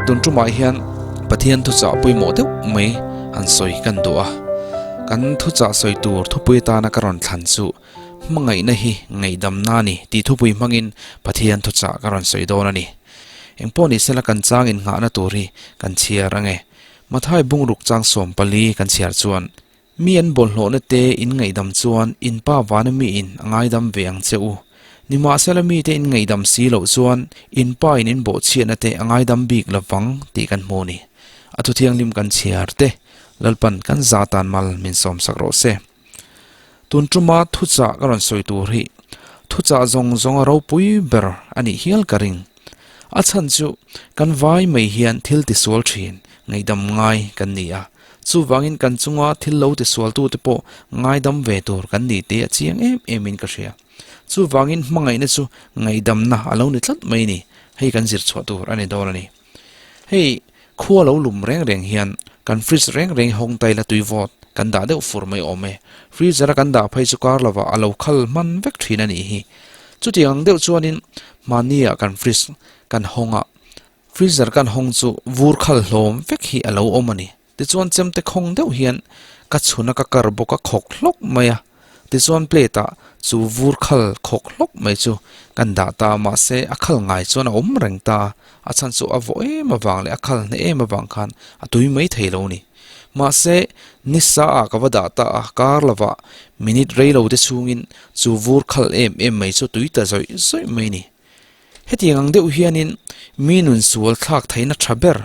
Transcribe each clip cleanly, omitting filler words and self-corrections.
Tun tumah hian Pathian thuchah pawimawh deuh mai han sawi kan duh a. Kan thuchah sawi tur thupui atana ka rawn thlan chu Hmangaihna hi ngaihdamna a ni tih thupui hmangin Pathian thuchah ka rawn sawi dawn a ni. Engpawh ni sela kan chang innghahna tur hi kan chhiar ange. Mathai bungruk chang 14 kan chhiar chuan, Mi an bawlhhlawhna te in ngaihdam chuan in pa vana miin a ngaidam ve ang che u. Nimahsela mite in ngaihdam si loh chuan in pa in in bawhchhiatna te a ngaidam bik lovang tih kan hmu a ni. A thuthianghlim kan chhiar te Lalpan kan za tan mal min sawmsak rawh se. Tun tuma thuchah ka rawn sawi tur hi thuchah zawng zawnga ropui ber a nih hial ka ring. A chhan chu kan vai mai hian thil tisual thin ngaihdam ngai kan ni a. Chuvangin kan chunga thil lo tisualtute pawh ngaidam ve tur kan ni tih a chiang em emin ka hria. Chuvangin hmangaihna chu ngaihdamna a lo ni tlat mai ni. Hei kan zir chhuah tur a ni dawn a ni. Hei khua lo lum reng reng hian kan fridge reng reng hi hawng ta ila tui vawt kan dah deuh fur mai awm e. Freezer a kan dah phei chu kar lovah a lo khal hman vek thin a nih hi. Chutiang ang deuh chuanin mahnia kan fridge kan hawng a, Freezer kan hawng chu vur khal hlawm vek hi a lo awm a ni. Tichuan chemte khawng deuh hian ka chhun a ka kar bawk a khawk hlawk mai a. Tichuan plate ah chu vur khal khawk hlawk mai chu kan dah ta a mahse a khal ngai chuan a awm reng ta a. A chhan chu a vawh em avang leh a khal hneh em avang khan a tui mai thei lo a ni. Mahse nisa ah ka va dah ta a kar lovah minute rei lo te chhungin chu vur khal em em mai chu tui ta zawih zawih mai a ni. Hetiang ang deuh hianin mi nun sual thlak theihna tha ber,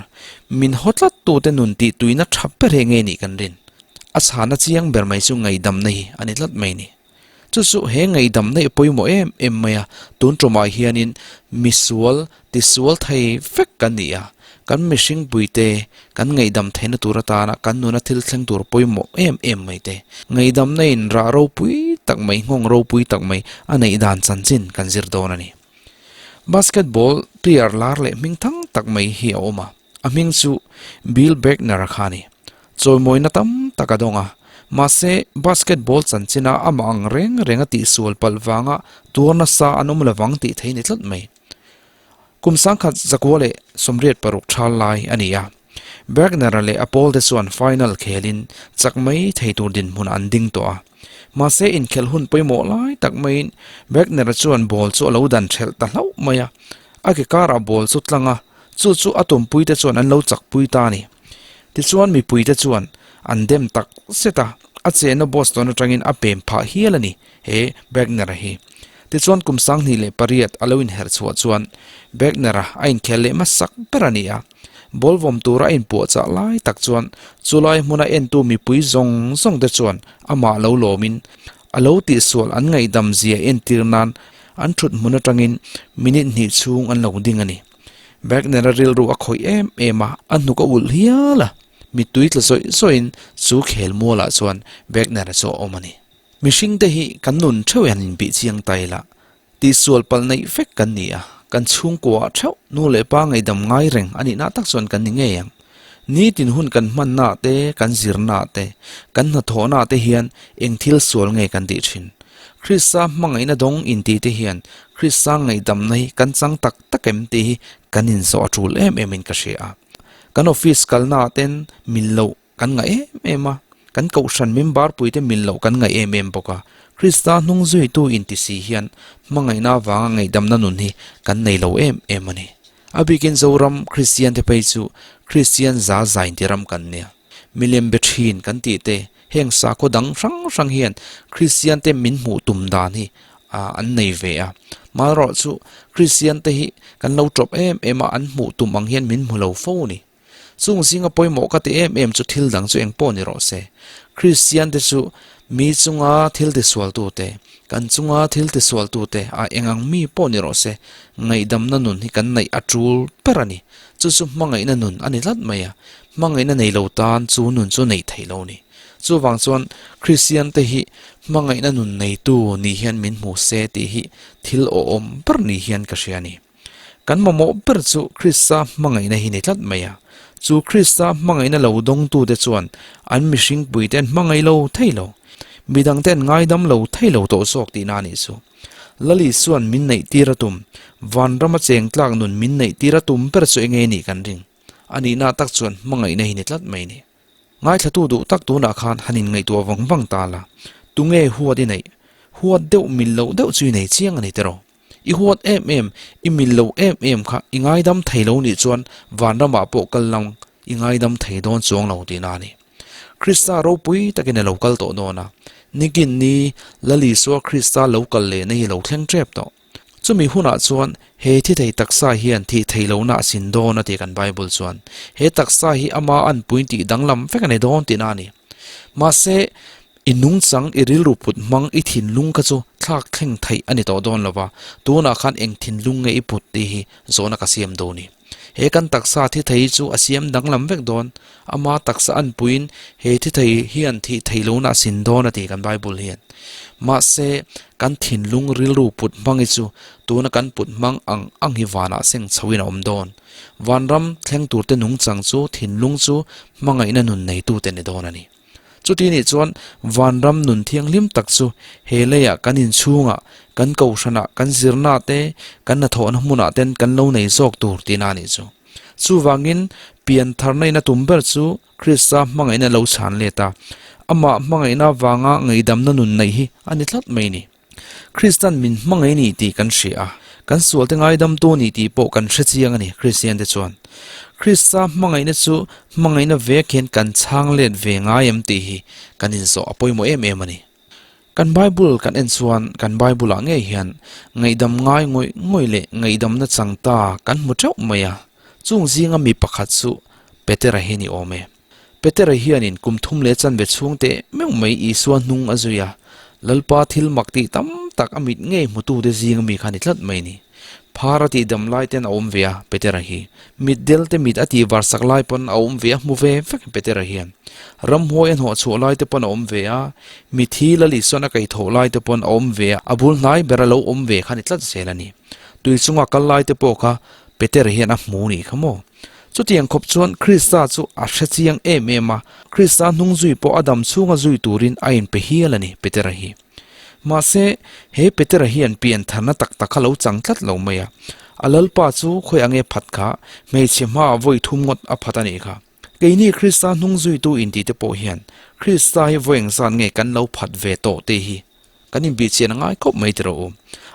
min haw tlattute nun tih tuina tha ber hi nge nih kan rin? A chhana chiang ber mai chu ngaihdamna hi a ni tlat mai ni. Chu chu he ngaihdamna hi a pawimawh em em mai a, tun tumah hianin mi sual tisual thei vek kan ni a, kan mihring puite kan ngaihdam theihna tur atana kan nuna thil thleng tur pawimawh em em mai te. Ngaihdamna in rah ropui tak mai, nghawng ropui tak mai a neih dan chanchin kan zir dawn a ni. Basketball player lar leh hming thang tak mai hi a awm a, a hming chu Bill Buckner a kha a ni. Chawimawina tam tak a dawng a, mahse basketball chanchina amah ang reng reng a tihsual palh vanga tuar nasa an awm lovang tih thei ni tlat mai. Kum 1986 thal lai a ni a, Bergner-a leh a pawlte chuan final khelin chak mai thei tur dinhmun an ding tawh a. Mahse inkhelh hun pawimawh lai tak maiin Bergner-a chuan ball chu a lo dan ṭhelh ta hlauh mai a, a ke karah ball chu tlang a, chu chu a tumpuite chuan an lo chakpui ta a ni. Tichuan mipuite chuan an dem tak zet a, a chenna Boston aṭangin a pem phah hial a ni. He Bergner-a hi. Tichuan kum 2008 a lo inherh chhuah chuan Bergner-a a inkhel leh hmasak ber a ni a. Ball vawm tura a inpuahchah lai tak chuan chulai hmuna entu mipui zawng zawng te chuan amah lo lawmin a lo tihsual an ngaihdam zia entir nan an thut hmun atangin minute hnih chhung an lo ding a ni. Bergner-a rilru a khawih em em a, a hnuk a ulh hial a. Mittui tla zawih zawihin chu khel mualah chuan Bergner-a chu a awm a ni. Mihring te hi kan nun theuh hian inbih chiang ta ila, tihsual palh neih vek kan ni a, kan chhungkua ah theuh nu leh pa ngaihdam ngai reng a nihna tak chuan kan ni ngei ang. Nitin hun kan hmanna ah te, kan zirna ah te, kan hnathawhna ah te hian eng thil sual nge kan tih thin? Krista hmangaihna dawng intih te hian Krista ngaihdamna hi kan chang tak tak em tih hi kan inzawh a tul em em in ka hria a. Kan office kalna ah ten mil loh Kan ngaih em em a, kan kohhran member puite mil loh kan ngaih em em bawk a. Krista hnung zuitu inti si hian hmangaihna avanga ngaihdamna nun hi kan nei lo em em a ni. A bikin Zoram Kristian te phei chu Kristian za za inti ram kan nia. Milem be thin kan tih te, heng sakhaw dang hrang hrang hian Kristian te min hmuh tum dan hi an nei ve a. Marawh chu Kristian te hi kan lo tawp em em a, an hmuh tum ang hian min hmu lo fo a ni. Chung zinga pawimawh ka ti em em chu thil dang chu eng pawh ni rawh se. Kristian te chu mi chunga thil tisualtu te, kan chunga thil tisualtu te a eng ang mi pawh ni rawh se, ngaihdamna nun hi kan neih a tul ber a ni. Chu chu hmangaihna nun a ni tlat mai a, hmangaihna nei lo tan chu nun chu neih theih lo a ni. Chuvang chuan Kristian te hi hmangaihna nun neitu ni hian min hmu se tih hi thil awhawm ber ni hian ka hria a ni. Kan mamawh ber chu Krista hmangaihna hi ni tlat mai a. Chu Krista hmangaihna lo dawngtute chuan an mihringpuite an hmangaih lo thei lo. Midangte an ngaidam lo thei lo tawh zawk tihna a nih chu. Lali chuan min neih tir a tum, vanrama cheng tlak nun min neih tir a tum ber chu enge nih kan ring. A nihna tak chuan hmangaihna hi ni tlat mai ni. Ngaithlatu duh tak tunah khan han inngaihtuah vang vang ta la, tunge huat i neih? Huat deuh mil loh deuh chu i nei chiang a ni tiraw? I huat em em, i mil lo em em kha i ngaidam thei lo nih chuan vanramah pawh kal lang i ngaidam thei dawn chuang lo tihna a ni. Krista ropui takin a lo kal tawh dawn a, nikin ni Lal Isua Krista lo kal lehna hi a lo thleng tep tawh. Chumi hunah chuan he thi thei taksa hian thih thei lohna a sin dawn a ti kan Bible chuan. He taksa hi ama anpuiin tih danglam vek a ni dawn tihna a ni. Mahse, i nungchang, i rilru put hmang, i thinlung kha chu thlak thleng theih a ni tawh dawn lo va, tunah khan eng thinlung nge i put tih hi zawhna ka siam dawn i. He kan taksa thi thei chu a siam danglam vek dawn. Ama taksa anpuiin he thi thei hian thih thei lohna a sin dawn a ti kan Bible hian. Mahse, kan thinlung rilru put hmang hi chu tuna kan put hmang ang ang hi vanah seng chhoin a awm dawn. Vanram thleng turte nungchang chu thinlung chu hmangaihna nun neitute ni dawn a ni. Chuti nih chuan vanram nun thianghlim tak chu he leiah kan inchhungah, kan kohhranah, kan zirna te, kan hnathawhna hmunah ten kan lo nei zawk tur tihna a nih chu. Chuvangin pian tharna in a tum ber chu Krista hmangaihna lo chhan let a, amah hmangaihna vanga ngaihdamna nun neih hi a ni tlat mai ni. Kristan min hmangaih ni tih kan hria a, kan sualte ngaidamtu ni tih pawh kan hre chiang a ni, Kristian te chuan. Krista hmangaihna chu hmangaihna vek hian kan chhang let ve ngai em tih hi kan inzawh a pawimawh em em a ni. Kan Bible kan en chuan kan Bible ah ngei hian ngaihdam ngai ngawih ngawih leh ngaihdamna chang ta kan hmu teuh mai a, chung zinga mi pakhat chu Petera hi ni awm e. Petera hianin kum thum leh chanve chhung teh meuh mai Isua hnung a zui a, Lalpa thil mak tih tam tak a mit ngei hmutute zinga mi kha ni tlat mai ni. Phar a tih dam lai ten a awm ve a, Petera hi. Mit del te mit a tih var sak lai pawn a awm ve a, hmu ve vek Petera hian. Ramhuai a hnawh chhuah lai te pawn a awm ve a, mithi Lal Isuan a kaihthawh lai te pawn a awm ve a, a bul hnai ber a lo awm ve kha ni tlat zel a ni. Tui chunga kal lai te pawh kha Petera hian a hmu nih kha maw? Chutiang khawp chuan Krista chu a hre chiang em em a, Krista hnung zui pawh a dam chhunga zui turin a inpe hial a ni, Petera hi. Mahse, he Petera hian pian tharna tak tak kha lo chang tlat lo mai a. A Lalpa chu khawi ange phat kha, hmeichhe hmaah vawi thum ngawt a phat a nih kha. Keini Krista hnung zuitu intihte pawh hian Krista hi vawi engzat nge kan lo phat ve tawh tih hi kan inbihchian a ngai khawp mai tiraw u.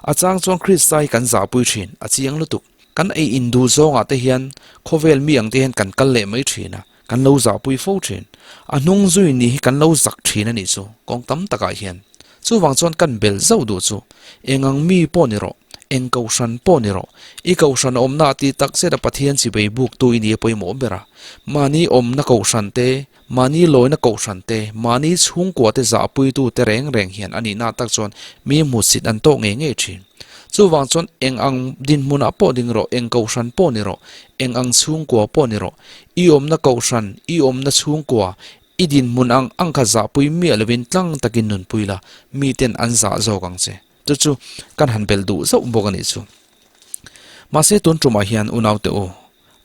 A chang chuan Krista hi kan zahpui thin, a chiang lutuk. Kan ei in duh zawngah te hian khawvel mi ang te hian kan kal leh mai thin a, kan lo zahpui fo thin. A hnung zui ni hi kan lo zak thin a nih chu, kawng tam takah hian. Chuvang chuan kan bel zauh duh chu, eng ang mi pawh ni rawh, eng kohhran pawh ni rawh, i kohhran awmna ah tih tak zet a Pathian chibei buktu i ni a pawimawh ber a. Mahni awmna kohhran te, mahni lawina kohhran te, mahni chhungkua te zahpuitu te reng reng hian a nihna tak chuan mi hmusit an tawk ngei ngei thin. Chuvang chuan eng ang dinhmunah pawh ding rawh, eng kohhran pawh ni rawh, eng ang chhungkua pawh ni rawh, i awmna kohhran, i awmna chhungkua, i dinhmun ang ang kha zahpui miah lovin tlang takin nunpui la, miten an zah zawk ang che. Chu chu kan han belh duh zauh bawk a nih chu. Mahse tun tumah hian unaute u,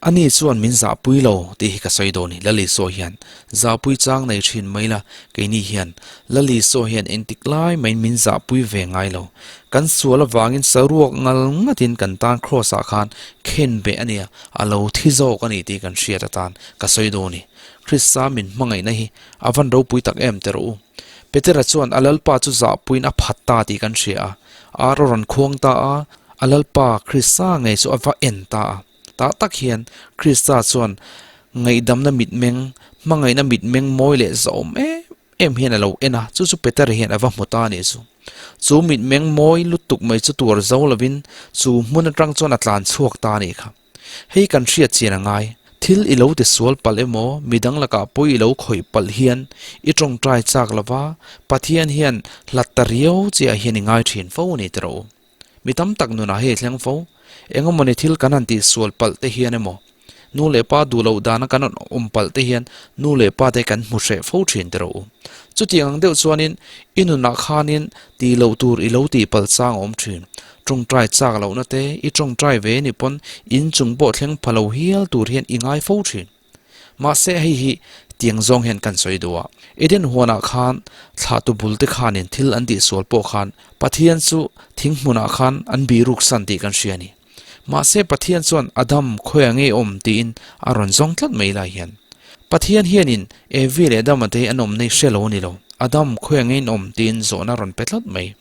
Ani chuan min zahpui lo tih hi ka sawi dawn i, Lali saw hian zahpui chang nei thin mai la, keini hian Lali saw hian engtik lai maiin min zahpui ve ngai lo. Kan sual avangin saruak ngal ngatin kan tan Kraws ah khan khen beh a nia, a lo thi zawk a ni tih kan hriat atan ka sawi dawn i. Krista min hmangaihna hi a van ropui tak em ti rawh u. Petera chuan a Lalpa chu zahpuiin a phat ta tih kan hria a, ar a rawn khuang ta a, a Lalpa Krista ngei chu a va en ta a. Tah tak hian Krista chuan ngaihdamna mitmeng, hmangaihna mitmeng mawi leh zahawm em em hian a lo en a, chu chu Petera hian a va hmu ta a nih chu. Chu mitmeng mawi lutuk mai chu tuar zo lovin chu hmun atang chuan a tlan chhuak ta a nih kha. Hei kan hriat chian a ngai. Thil i lo ti sual palh emaw, midang lakah pawi i lo khawih palh hian i tawngtai chak lova, Pathian hian hlat ta riau chiah hian i ngai thin fo a ni tiraw u. Mi tam tak nunah hei thleng fo. Engemawni thil kan han tihsual palh te hian emaw, nu leh pa duh loh dana kan rawn awm palh te hian nu leh pa te kan hmu hreh fo thin tiraw u. Chutiang ang deuh chuanin i nunah khanin tih loh tur i lo tih palh chang a awm thin. Tawngtai chak lohna te i tawngtai ve ni pawn inchung pawh thleng pha lo hial tur hian i ngai fo thin. Mahse hei hi tiang zawng hian kan sawi duh a, Eden huanah khan thlahtu bul te khanin thil an tihsual pawh khan Pathian chu thing hmunah khan an bihruk san tih kan hria a ni. Mahse Pathian chuan Adam khawiah nge awm tiin a rawn zawng tlat mai lai hian. Pathian hianin Evi leh Adama te hi an awmna hi hre lo a ni lo. Adam khawiah nge in awm tiin zawhna a rawn pe tlat mai.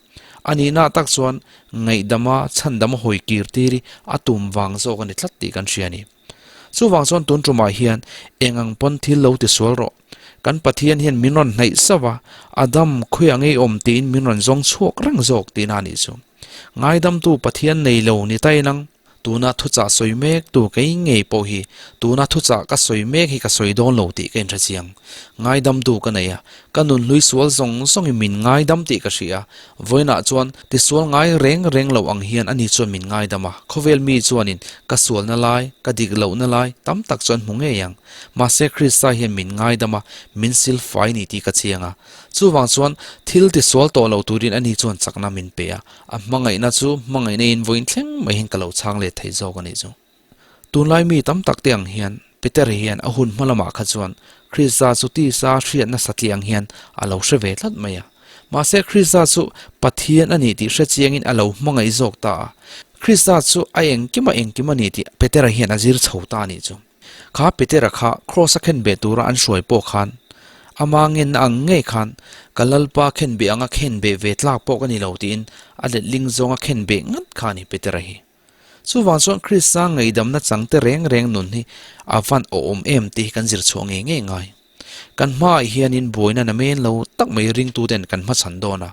A nihna tak chuan ngaihdama chhandama hawi kir tir hi a tum vang zawk a ni tlat tih kan hria a ni. Chuvang chuan tun tumah hian eng ang pawn thil lo tisual rawh. Kan Pathian hian min rawn hnaih sauh a, Adam khawiah ngei awm tiin min rawn zawng chhuak reng zawk tihna a nih chu. Ngaidamtu Pathian nei lo ni ta inang. Tuna thuchah sawi mek tu kei ngei pawh hi tuna thuchah ka sawi mek hi ka sawi dawn lo tih ka inhre chiang. Ngaidamtu ka nei a, ka nun hlui sual zawng zawngin min ngaidam tih ka hria. Vawiinah chuan tisual ngai reng reng lo ang hian ani chuan min ngaidam a, khawvel mi chuanin ka sualna lai, ka dik lohna lai tam tak chuan hmu ngei ang. Mahse Krista hian min ngaidam a, min silfai ni tih ka chiang a. Chuvang chuan thil tisual tawh lo turin ani chuan chakna min pe a, A hmangaihna chu hmangaihna in vawiin thleng mai hian ka lo chhang let thei zawk a nih chu. Tunlai mi tam tak te ang hian Peter hian a hun hma lamah kha chuan Krista chu tisa hriatna satliah ang hian a lo hre ve tlat mai a. Mahse Krista chu Pathian a ni tih hre chiangin a lo hmangaih zawk ta a. Krista chu a engkima engkim a ni tih Petera hian a zir chho ta a nih chu. Kha Petera kha Kraws a khenbeh tura an hruai pawh khan ama ngenna ang ngei khan ka Lalpa khenbeh anga khenbeh ve tlak pawh ka ni lo tiin a letling zawnga khenbeh ngat kha a ni Petera hi. Chuvang chuan Krista ngaihdamna changte reng reng nun hi a van awhawm em tih hi kan zir chhuah ngei ngei ngai. Kan hmaah hianin buaina na men lo tak mai ringtuten kan hmachhan dawn a.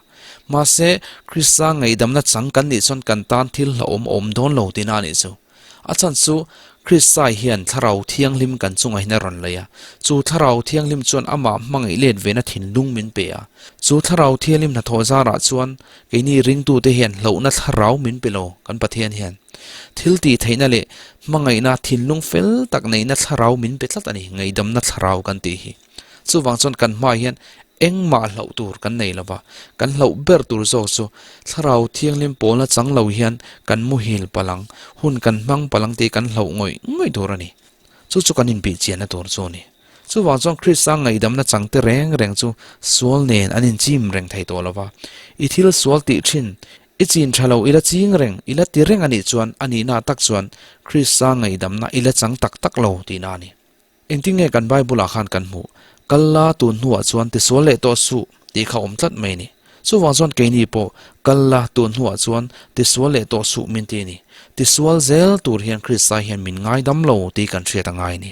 Mahse, Krista ngaihdamna chang kan nih chuan kan tan thil hlauhawm a awm dawn lo tihna a nih chu. A chhan chu Krista hian Thlarau Thianghlim kan chungah hian a rawn lei a. Chu Thlarau Thianghlim chuan amah hmangaih let vena thinlung min pe a. Chu Thlarau Thianghlim hnathawh zarah chuan keini ringtute hian hlauhna thlarau min pe lo kan Pathian hian. Thil tih theihna leh hmangaihna thinlung fel tak neihna thlarau min pe tlat a ni, ngaihdamna thlarau kan tih hi. Chuvang chuan kan hmaah hian engmah hlauh tur kan nei lo va, kan hlauh ber tur zawk chu thlarau thianghlim pawlna chang lo hian kan muhil palang, hun kan hmang palang tih kan hlauh ngawih ngawih tur a ni. Chu chu kan inbih chianna tur chu a ni. Chuvang chuan Krista ngaihdamna changte reng reng chu sual nen an inchim reng thei tawh lo va, i thil sual tih thin I chin tha lo, i la ching reng, i la ti reng a nih chuan a nihna tak chuan Krista ngaihdamna i la chang tak tak lo tihna a ni. Engtin nge kan Bible-ah khan kan hmuh? Kal la tun hnuah chuan tisual leh tawh suh tih kha awm tlat mai a ni. Chuvang chuan keini pawh kal la tun hnuah chuan tisual leh tawh suh min ti a ni. Tisual zel tur hian Krista hian min ngaidam lo tih kan hriat a ngai a ni.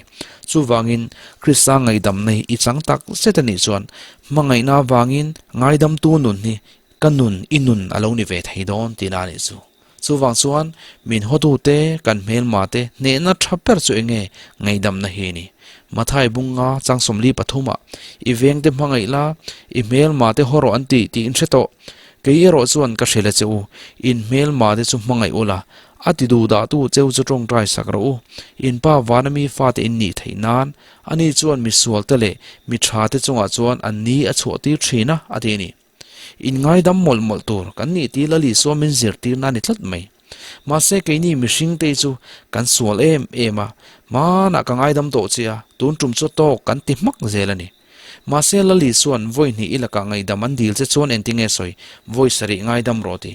Chuvangin Krista ngaihdamna hi i chang tak zet a nih chuan hmangaihna avangin ngaidamtu nun hi Ka nun i nun a lo ni ve thei dawn tihna a nih chu. Chuvang chuan min hawtute kan hmelma te hnehna tha ber chu enge ngaihdamna hi a ni. Mathai bunga chang 43 ah i vengte hmangaih la, i hmelma te haw rawh an ti tih in hre tawh. Kei erawh chuan ka hrilh a che u, in hmelma te chu hmangaih ula, a ti duhdahtu cheu chu tawngtai sak rawh u. In pa vana mi fate in nih theih nan, ani chuan mi sualte leh mi tha te chungah chuan an ni a chhuah tir thin a, a ti a ni. In ngaidam mawlh mawlh tur kan nih tih Lali saw min zirtirna a ni tlat mai. Mahse keini mihring te chu kan sual em em a, hmanah ka ngaidam tawh che a, tun tum chu tawk kan ti hmak zel a ni. Mahse Lali chuan vawi hnih i lakah ngaihdam an dil che chuan engtinge sawi, vawi sarih ngaidam rawh ti.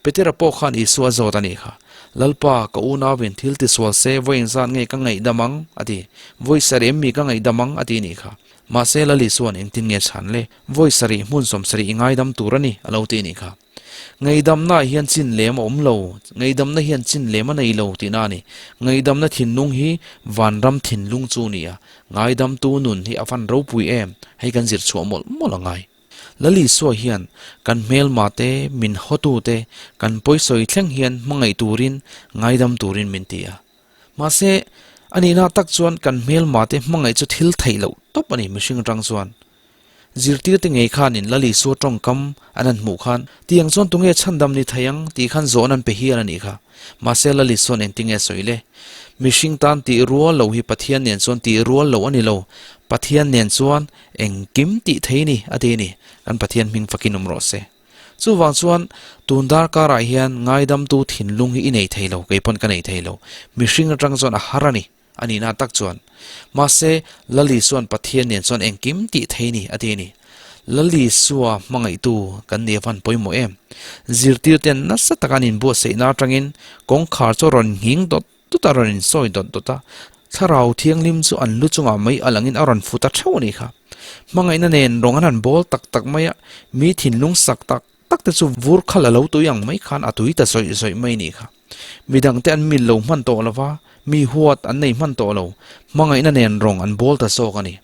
Petera pawh khan Isua zawt a nih kha. Lalpa, ka unauin thil tisual se vawi engzat nge ka ngaihdam ang? a ti. Vawi sarih em mi ka ngaihdam ang? a ti nih kha. Mahse Lal Isua'n engtin nge chhan le? Vawi sarih hmun 70 i ngaidam tur a ni, a lo ti nih kha. Ngaihdamnaah hian chin lem a awm lo, ngaihdamna hian chin lem a nei lo tihna a ni. Ngaihdamna thinlung hi vanram thinlung chu a ni a, ngaidamtu nun hi a van ropui em, hei kan zir chhuah mawlh mawlh a ngai. Lal Isua hian kan hmelma te, min hawtu te, kan pawisawi thleng hian hmangaih turin, ngaidam turin min ti a. Mahse, a nihna tak chuan kan hmelma te hmangaih chu thil theih loh tawp a ni mihring atang chuan. Zirtirte ngei khanin Lal Isua tawngkam an han hmuh khan, Tiang chuan tunge chhandam ni thei ang? tih khan zawhna an pe hial a nih kha. Mahse, Lal Isua'n engtinge sawi le? Mihring tan tih rual lo hi Pathian nen chuan tih rual loh a ni lo. Pathian nen chuan Engkim tih thei ni, a ti a ni. Kan Pathian hming fakin awm rawh se. Chuvang chuan, tun darkarah hian ngaidamtu thinlung hi i nei thei lo, kei pawn ka nei thei lo. Mihring atang chuan a har a ni, a nihna tak chuan. Mahse, Lali chuan Pathian nen chuan engkim tih thei ni, a ti a ni. Lal Isua hmangaihtu kan nih avan pawimawh em? Zirtirten nasa taka an inbuatsaihna atangin kawngkhar chu a rawn nghing dawt dawt a, a rawn insawi dawt dawt a. Thlarau Thianghlim chu an lu chungah mai a langin a rawn fu ta theuh a nih kha. Hmangaihna nen rawng an han bawl tak tak mai a, mi thinlung sak tak tak te chu vur khal a lo tui ang mai khan a tui ta zawih zawih mai a nih kha. Midangte an mil lo hman tawh lo va, mi huat an nei hman tawh lo, hmangaihna nen rawng an bawl ta zawk a ni.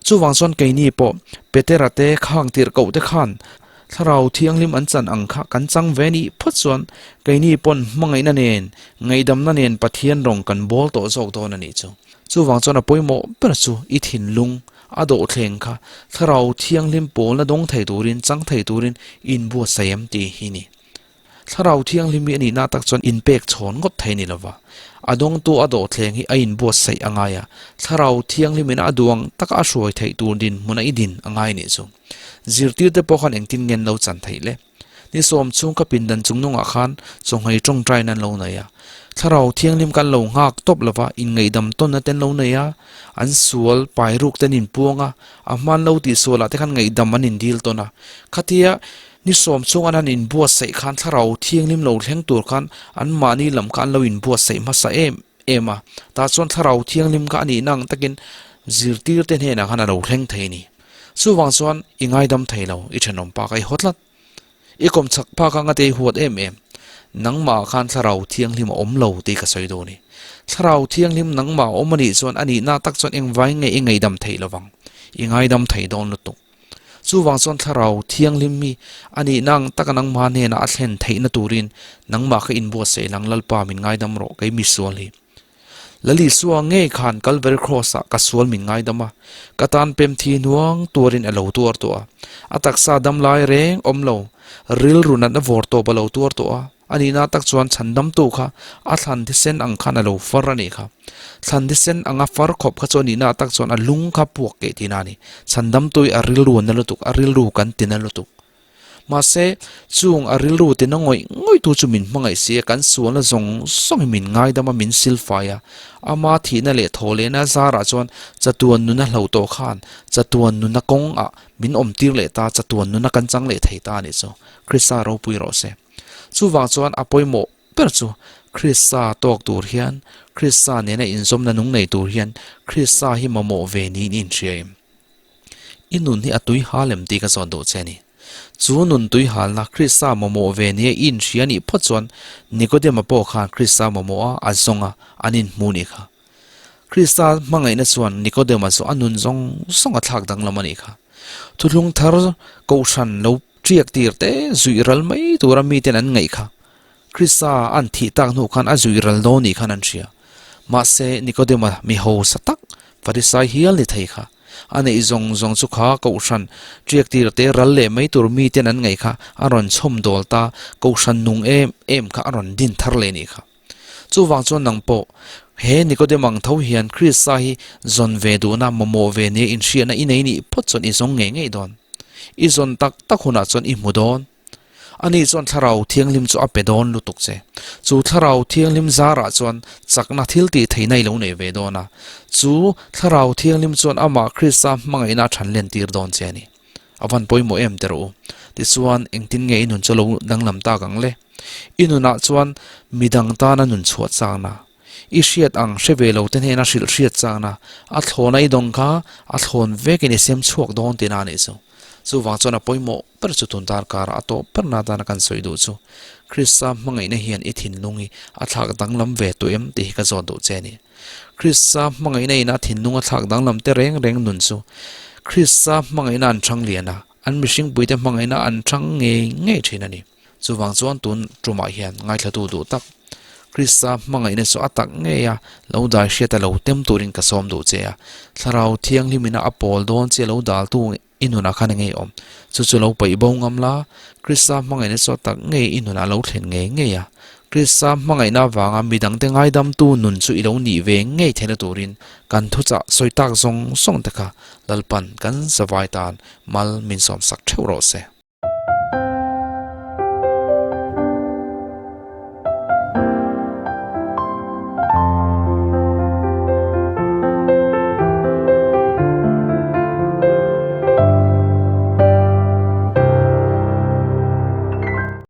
Chuvang chuan keini pawh Petera te khang tirhkoh te khan Thlarau Thianghlim an chan ang kha kan chang ve nih phawt chuan keini pawn hmangaihna nen, ngaihdamna nen Pathian rawng kan bawl tawh zawk dawn a nih chu. Chuvang chuan a pawimawh ber chu i thinlung a dawhthleng kha Thlarau Thianghlim pawlna dawng thei turin, chang thei turin i inbuatsaih em tih hi ni. Thlarau Thianghlim hi a nihna tak chuan inpek chhawn ngawt thei a ni lova, a dawngtu a dawhthleng hi a inbuatsaih a ngai a, Thlarau Thianghlimin a duang taka a hruai theih tur dinhmun a i din a ngai nih chu. Zirtirte pawh khan engtin nge an lo chan theih le? Ni sawm chhung ka pindan chung nungah khan chawnghaih tawngtaina an lo nei a, Thlarau Thianghlim kha an lo nghak tawp lova, inngaihdam tawnna te an lo nei a, an sual pairuk te an inpuang a, a hman lo tih sualah te khan ngaihdam an indil tawn a, khatia Ni sawm chhung an han inbuatsaih khan Thlarau Thianghlim lo thleng tur khan anmahni lam kha an lo inbuatsaih hmasa em em a, tah chuan Thlarau Thianghlim kha a nihna ang takin zirtirte hnenah khan a lo thleng thei a ni. Chuvang chuan i ngaidam thei lo, i thenawm pa kha i haw tlat. I kawm chak phak anga te i huat em em. Nangmah khan Thlarau Thianghlim a awm lo tih ka sawi dawn a ni. Thlarau Thianghlim nangmah a awm a nih chuan a nihna tak chuan engvai nge i ngaidam theih lovang? I ngaidam thei dawn lutuk. Chuvang chuan Thlarau Thianghlim hi a nihna ang taka nangmah hnenah a thlen theihna turin nangmah kha inbuatsaih lang Lalpa min ngaidam rawh kei mi sual hi. Lal Isua ngei khan Kalvary Cross ah ka sual min ngaidam a, ka tan pem thi hnuang tuarin a lo tuar tawh a, a taksa dam lai reng awm lo, rilru natna vawr tawp a lo tuar tawh a. A nihna tak chuan chhandamtu kha a thlan thisen ang khan a lo far a nih kha. Thlan thisen anga far khawp kha chu a nihna tak chuan a lung kha puak keh tihna a ni. Chhandamtu hi a rilru na lutuk, a rilru kan ti na lutuk. Mahse, chung a rilru ti na ngawih ngawihtu chu min hmangaih si a, kan sualna zawng zawng hi min ngaidam a, min silfai a. Ama thihna leh thawhlehna zarah chuan chatuan nuna hlo tawh khan chatuan nuna kawngah min awmtir leh ta, chatuan nuna kan chang leh thei ta a nih chu. Krista ropui rawh se. Chuvang chuan a pawimawh ber chu Krista tawk tur hian, Krista nena inzawmna nung nei tur hian Krista hi mamawh ve niin i inhria em? I nun hi a tui hal em tih ka zawt duh che a ni. Chu nun tui halna Krista mamawh ve nia i inhria nih phawt chuan Nikodema pawh khan Krista mamawh a, a zawng a, an inhmu nih kha. Krista hmangaihna chuan Nikodema chu a nun zawng zawng a thlak danglam a nih kha. Thuthlung thar kohhran lo Ṭiak tir te zuih ral mai tura miten an ngaih kha. Krista an thih tak hnu khan a zuih ral dawn nih khan an hria. Mahse, Nikodema mi hausa tak, Farisai hial ni thei kha. A neih zawng zawng chu kha Kohhran ṭiak tir te ral leh mai tur miten an ngaih kha a rawn chhawm dawl ta, Kohhran nung em em kha a rawn din thar leh nih kha. Chuvang chuan nang pawh, he Nikodem ang tho hian Krista hi zawn ve duhna, mamawh ve nia inhriatna i nei nih phawt chuan i zawng ngei ngei dawn. I zawn tak tak hunah chuan i hmu dawn. Ani chuan Thlarau Thianghlim chu a pe dawn lutuk che. Chu Thlarau Thianghlim zarah chuan chakna thil tih theihna i lo nei ve dawn a. Chu Thlarau Thianghlim chuan amah Krista hmangaihna a than lentir dawn che a ni. A van pawimawh em ti rawh u. Tichuan, engtin nge i nun chu lo danglam tak ang le? I nunah chuan midang tana nun chhuah chakna, i hriat ang hre ve lo te hnena hrilh hriat chakna, a thlawna i dawng kha a thlawn vekin i sem chhuak dawn tihna a nih chu. Chuvang chuan a pawimawh ber chu tun darkara a tawp berna atana kan sawi duh chu Krista hmangaihna hian i thinlung hi a thlak danglam ve tawh em tih hi ka zawt duh che a ni. Krista hmangaihna ina thinlung a thlak danglam te reng reng nun chu Krista hmangaihna an chang lian a, an mihringpuite hmangaihna an chang ngei ngei thin a ni. Chuvang chuan tun tumah hian ngaithlatu duh tak Krista hmangaihna chu a tak ngei a, lo dai hriat a lo tem turin ka sawm duh che a. Thlarau Thianghlimina a pawl dawn che lo daltu i nunah khan a ngei awm. Chu chu lo paih bo ngam la, Krista hmangaihna chu a tak ngei i nunah lo thlen ngei ngei a. Krista hmangaihna avanga midangte ngaidamtu nun chu i lo nih ve ngei theihna turin kan thuchah sawi tak zawng zawng te kha Lalpan kan zavai tan mal min sawmsak theuh rawh se.